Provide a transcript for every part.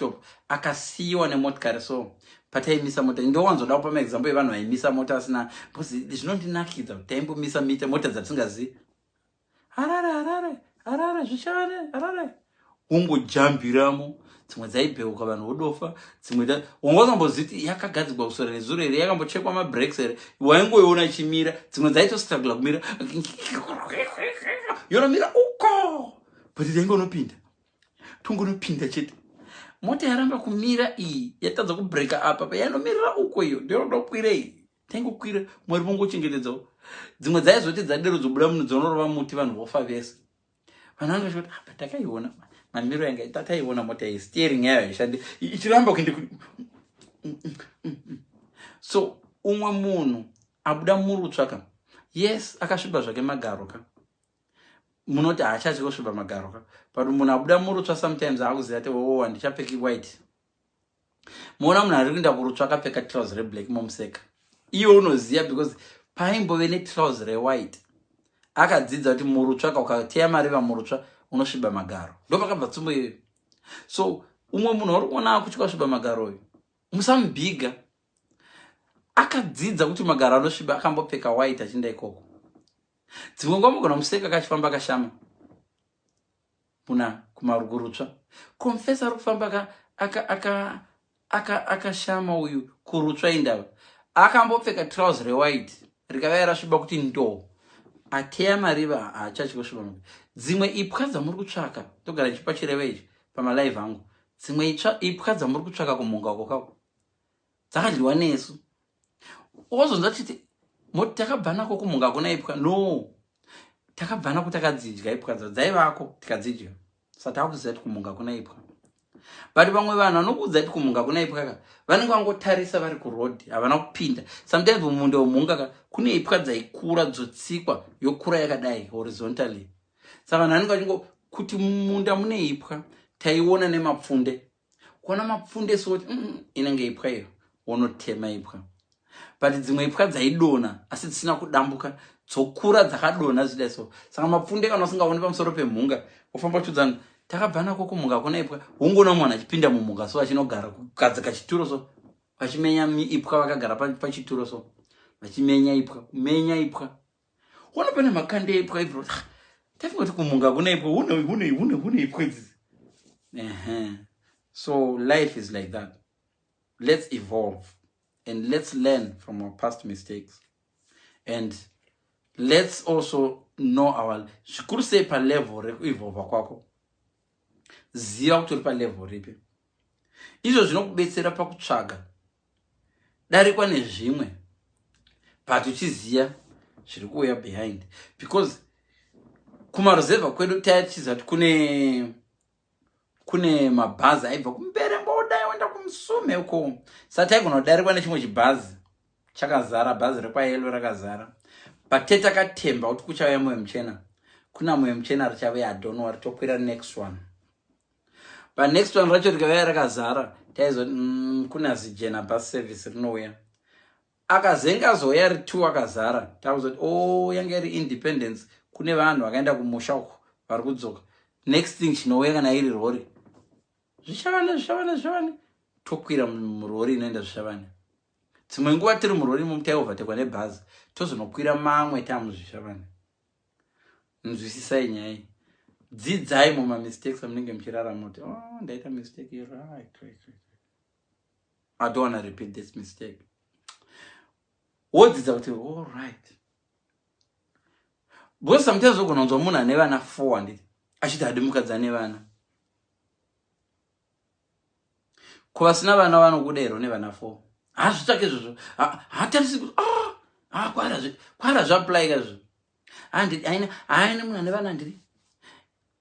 Stop akasiyiwa nemotikari. So pataimisa mota, ndowanzoda kupa maexample evanhu vaimisa mota asina, because zvinondinakidza kuti taimbomisa mita mota dzatisingazivi. Harare, Harare, Harare, Zvishavane, Harare, wongojambiramo. Dzimwe dzaibheuka, vanhu vodofa. Dzimwe wanga usamboziti yakagadzigwa kusora nezuro here, yakambochekwa mabreaks here, waingoiona ichimira. Dzimwe dzaitostrugla kumira, yonomira uko, but taingonopinda, tongonopinda chete. Mota yaramba kumira iyi, yatadza kubreka apa, payanomirira uko, iyo ndoyodokwira iyi, taingokwira. Mwari vongochengetedzawo. Dzimwe dzaizoti dzadero dzobuda munhu, dzonorova muti, vanhu vofa vese. Vanhu vange vachikuti apa takaiona mamiro yanga tataiona mota iyi, steering yayo haishandi, ichiramba kuende. So umwe munhu abuda murutsva ka, yes, akasviba zvake magaro ka, munoti haachatyi kusviba magaro ka, but munhu abuda murutsva sometimes aakuziva ti, "Oh, handichapfeki white." Muona munhu ari kuenda kurutsva akapfeka trouser reblack, momuseka. Iwe unoziva because paimbove netrouser rewhite, akadzidza kuti murutsva ka, ukateya mariva murutsva unosviba magaro. Ndo pakabva tsumbo iyoyo. So umwe munhu wari kuona akutya kusviba magaro uyu, musamubhiga. Akadzidza kuti magaro anosviba, akambopfeka white achienda ikoko. Dzimwe nguva mugona museka kachifamba akashama muna kumarugurutsva. Confess, ari kufamba akashama uyu kurutsva, indava akambopfeka trouser rewhite rikavaya rasviba kuti ndo ateya mariva, haachatyi kusviba. Dzimwe ipwa dzamuri kutsvaka, ndogara chipa chirevo ichi pamalive angu, dzimwe ipwa dzamuri kutsvaka kumhunga uko kako dzakadyiwa nesu. Wozonzwa titi moti takabva nako kumhunga kuna ipwa. No, takabva nako, takadzidya ipwa dzo dzaivako, tikadzidya. Saka takuziva kuti kumhunga kuna ipwa. But vamwe vanhu vanokuudza kuti kumhunga kuna ipwa ka, vanenge vangotarisa vari kuroad, havana kupinda. Sometimes mumunda wemhunga ka, kune ipwa dzaikura, dzotsikwa, yokura yakadai horizontally. Saka vanhu vanenge vachingo kuti mumunda mune ipwa, taiona nemapfunde. Kuona mapfunde soti inenge ipwa iyo, wonotema ipwa. But dzimwe ipwa dzaidonha asi dzisina kudambuka, dzokura dzakadonha zvidai. So saka mapfunde kana usingaoni pamusoro pemhunga, wofamba uchiudzana takabva nako kumhunga kuna ipwa. Wongoona munhu achipinda mumhunga so, achinogara kugadzika chituro so, vachimenya ipwa, vakagara pachituro so, vachimenya ipwa, kumenya ipwa. Ona pane makande ipwa ibro, tafunga kuti kumhunga kuna ipwa, hune hune hune hune ipwa idzidzi. Ehe, so life is like that. Let's evolve and let's learn from our past mistakes and let's also know our, zvikuru sei palevel rekuevolva kwako. Ziva kuti uri palevel ripi. Izvo zvinokubetsera pakutsvaga darikwa nezvimwe, but uchiziva zviri kuuya behind, because kumaruzevha kwedu taichiziva kuti kune mabhazi aibva kuMberengwa udai oenda kuMusume uko. Saka taigona kudarikwa nechimwe chibhazi chakazara, bhazi rekwaYelo rakazara, but te takatemba kuti kuchauya Mwoyo Muchena. Kuna Mwoyo Muchena richauya, adonwa, ritokwira next one. But next one racho rikauya rakazara, taizoti kuna Zijena Bus Service rinouya. Akazenge azouya ri2 akazara, takuzoti, "O, oh, yange iri Independence, kune vanhu vakaenda kumusha uko vari kudzoka." Next thing chinouya kana iri rori, Zvishavane, Zvishavane, Zvishavane, tokwira murori inoenda Zvishavane. Dzimwe nguva tiri murori imomo taiovertakwa nebhazi, tozonokwira mamwe tamuZvishavane. Nzwisisai nyaya iyi, dzidzai mumamistakes amunenge muchirarama kuti, "Oh, ndaita mistake, right. I don't wanna repeat this mistake." Wodzidza kuti all right, because sometimes ugona kunzwa munhu ane vana 4, handiti, achiti hadi mukadzi ane vana. Kuvasina vana vanokuda here nevana 4? Hazvitsvake izvozvo, hatarisi. Ah, kwara zvaaplyika izvozvo. Haina munhu ane vana, handiri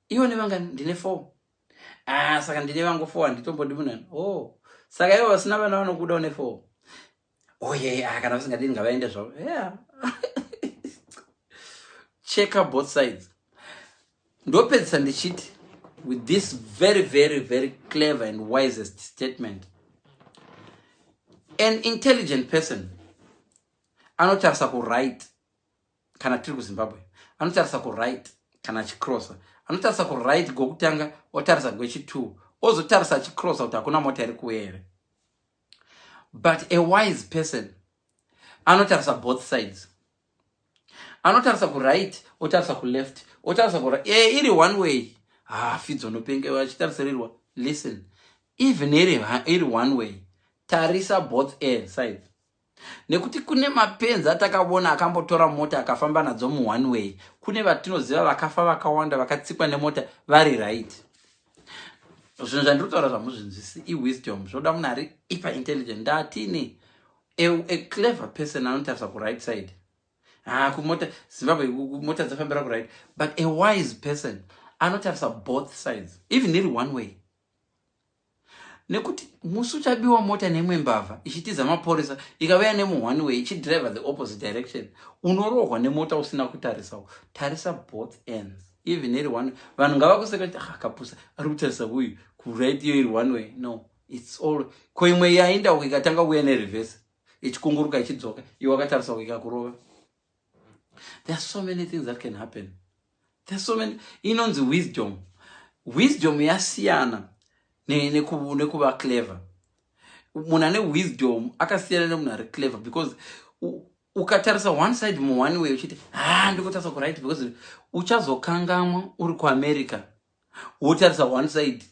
iwo nevanga ndine 4. Ah, saka ndine vangu 4, handitombodi munhu. Oh, saka ivo vasina vana vanokuda une 4? Oh yeah, ah, kana vasingadini ngavaende zvavo. Yeah, checka both sides. Ndopedzisa ndichiti, with this very, very, very clever and wisest statement, an intelligent person anotarisa kuright kana tiri kuZimbabwe, anotarisa kuright kana achicrossa, anotarisa kuright gwokutanga, otarisa gwechi2. Ozotarisa achicrossa kuti hakuna mota iri kuuya here. But a wise person anotarisa both sides. Anotarisa kuright, otarisa kuleft, otarisa ku iri one way. Ha, fidzo nopenge achitarisarirwa. Listen, even iri one way, tarisa both air sides, nekuti kune mapenzi atakaona akambotora mota akafamba nadzo muone way. Kune vatinoziva vakafa vakawanda vakatsikwa nemota vari right. Zvinhu zvandiri kutaura zvamuzvinzwisi iwisdom, zvoda munhu ari ipa intelligent. Ndatini a clever person anotarisa kuright side. Ha, kumota Zimbabwe mota dzafambira kuright, but a wise person anotarisa both sides, even iri one way, nekuti musi uchabiwa mota neimwe mbavha ichitiza mapurisa, ikauya nemuone way ichidriva the opposite direction, unorohwa nemota usina kutarisawo. Tarisa both ends, even iri one. Vanhu ngavakuseka kuti, "Ah, kapusa, ari kutarisa uyu kuright, iyo iri one way." No, it's all ko imwe yaenda uko ikatanga kuuya nereverse ichikunguruka ichidzoka, iwe wakatarisa uko, ikakurova. There are so many things that can happen. There are so many. Inonzi wisdom. Wisdom yasiyana nekuva clever. Munhu ane wisdom akasiyana nemunhu ari clever, because ukatarisa one side muone way uchiti, "Ha, ndikutarisa kuright," because uchazokangamwa uri kuAmerica, wotarisa one side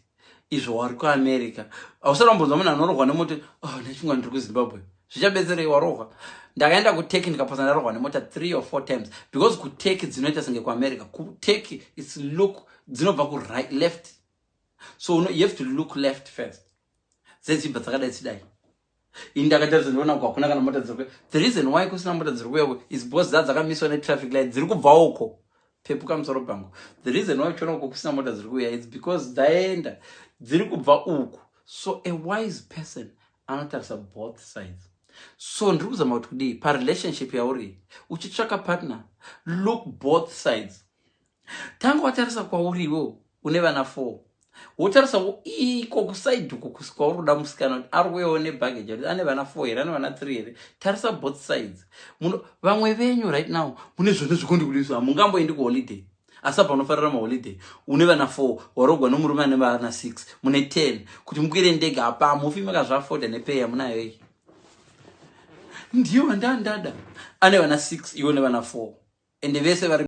izvo wari kuAmerica. Hausati wambonzwa munhu anorohwa nemota, "Oh, ndachingwa ndiri kuZimbabwe." Zvichabetserei warohwa? Ndakaenda kuTurkey, ndikaposa ndarohwa nemota three or four times, because kuTurkey dzinoita senge kuAmerica. KuTurkey it's look, dzinobva kuright, left, so you have to look left first, dzedzibva dzakadai dzidai. Ini ndakatarisa, ndiona uko hakuna kana mota dziri kuuya. The reason why kusina mota dziri kuuya is because dza dzakamiswa netraffic light, dziri kubva uko. Pepuka musoro pangu. The reason why uchiona uko kusina mota dziri kuuya, it's because dzaenda, dziri kubva uku. So a wise person anotarisa both sides. So ndiri kuzama kuti kudii parelationship yauri uchitsvaka partner, look both sides. Tanga watarisa kwauri iwewo une vana four, wotarisawo iko kuside uko kwauri kuda musikana kuti ari kuuyawo nebaggage, kuti ane vana four here, ane vana three here. Tarisa both sides. Vamwe venyu right now mune zvone zvikundi hamungamboendi kuholiday, asi apa unofarira maholiday. Une vana four, warogwa nomurume ane vana six, mune 10. Kuti mukwire ndege apa mufi makazvaafforda nepay yamunayo iyi. Ndiyo wandandada, ane vana six, iwe une vana four, ende vese vari